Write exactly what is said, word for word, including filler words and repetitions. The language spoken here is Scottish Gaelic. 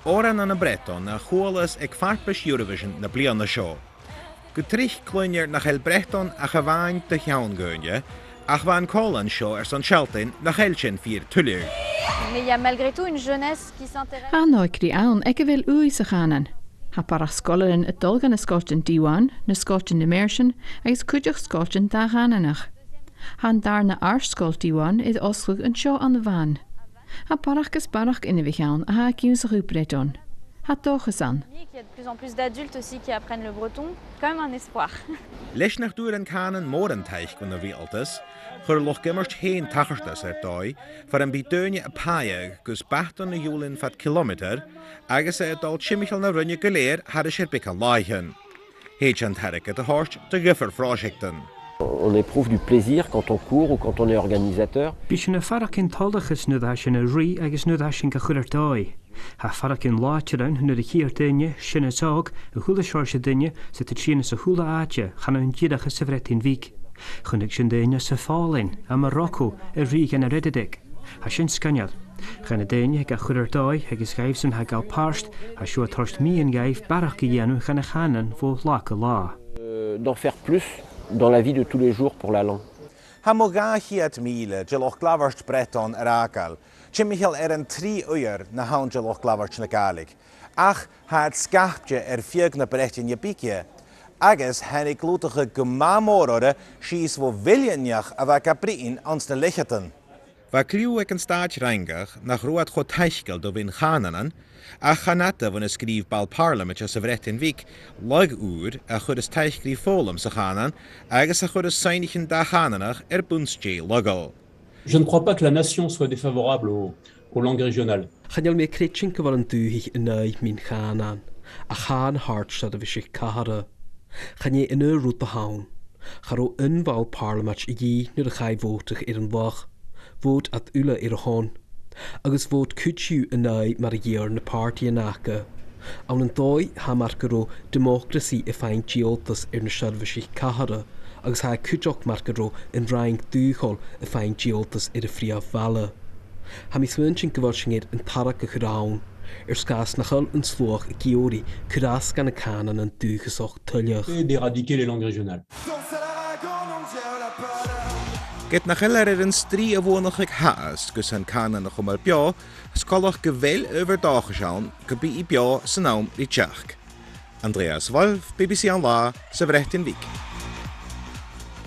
Òran ann am Breatann a chualas aig farpais Eurovision na bliadhna seo. Gu tric cluinnear nach eil Breatann ach a-mhàin do cheann dhaoine, ach bha an còmhlan seo airson sealltainn nach eil sin fìor tuilleadh. Mais il y a malgré tout une jeunesse qui s'intéresse. Tha an òigridh ann aig a bheil ùidh sa chànan. Tha barrachd sgoilearan a' dol dha na sgoiltean Diwan, na sgoiltean immersion, agus cuideachd sgoiltean dà-chànanach. Tha an dàrna àrd-sgoil Diwan air fhosgladh an seo ann a Vannes. Tha barrachd is barrachd inbhich ann a tha ag ionnsachadh Breatann. Tha dòchas ann. Il y a de plus en plus d'adultes aussi qui apprennent le breton. Quand même un espoir. Leis nach d' fhuair an cànan mòran taic bhon riaghaltas, chuir luchd-iomairt fhèin tachartas air dòigh, far am bi daoine a' pàigheadh gus bàta na ghiùlan fad cilemeatair, agus e a' dol timcheall na roinne gu lèir thairis air beagan làithean. Thèid an t-airgead a thoirt do dhiofar phròiseactan. On éprouve du plaisir quand on court ou quand on est organisateur. Bidh sinn a' faireachdainn toileachas nuair a tha sinn a' ruith agus nuair a tha sinn ga chur air dòigh. Tha faireachdainn làidir ann nuair a chithear daoine, sean is òg, a h-uile seòrsa duine, 's iad a' tighinn às a h-uile àite, chan ann dìreach às a' Bhreatainn Bhig. Chunnaic sinn daoine sa Phòlainn, à Morocco, a' ruith dhan Redadeg. Tha sin sgoinneil. Dha na daoine ga chur air dòigh agus dhaibhsan tha a' gabhail pàirt, tha seo a' toirt miann dhaibh barrachd a dhèanamh dhan a' chànan bho latha gu latha. Euh, d'en faire plus dans la vie de tous les jours pour la langue. Tha mu dhà cheud mìle de luchd-labhairt Breatann air fhàgail, timcheall air an trì uiread na th' ann de luchd-labhairt na Gàidhlig. Ach tha iad sgapte air feadh na Breatainne Bige, agus thàinig lùghdachadh gu math mòr orra sìos bho mhillean neach a bha ga bruidhinn anns na leth-cheud. Bha cliù aig an stàit Fhrangach nach robh iad cho taiceil do mhion-chànanan, ach chan fhada bhon a sgrìobh ball-pàrlamaid às a' Bhreatainn Bhig lagh ùr a chuireas taic ri foghlam sa chànan agus a chuireas soidhnichean dà-chànanach air bun-stèidh laghail. Je ne crois pas que la nation soit défavorable aux, aux langues régionales. Chan eil mi a' creidsinn gu bheil an dùthaich an aghaidh mion-chànan, ach tha an t-àrd-sheirbheis cathartha. Chan e an aon rud a th' ann. Cha robh aon bhall-pàrlamaid a dhìth nuair a chaidh bhòtadh air an lagh. Bhòt iad uile air a shon. Agus bhòt cuid dhiubh an aghaidh mar a dh'iarr na pàrtaidhean aca. Ann an dòigh, tha e mar gun robh deamocrasaidh a' faighinn dìoghaltas air na seirbheisean cathartha, agus tha e cuideachd mar gun robh an Fhraing dhùthchail a' faighinn dìoghaltas air a' phrìomh bhaile. Tha mi a' smaointinn gu bheil sinn air an tarraing a chur ann, air sgàth 's nach eil an sluagh ag iarraidh cur às dha na cànanan dùthchasach tuilleadh. Et d'éradiquer les langues régionales. Ged nach eil e air an strì a bhuannachadh fhathast gus an cànan a chumail beò, 's coltach gu bheil adhbhar dòchais ann gum bi i beò san àm ri teachd. Andreas Wolff, B B C An Là, sa Bhreatainn Bhig.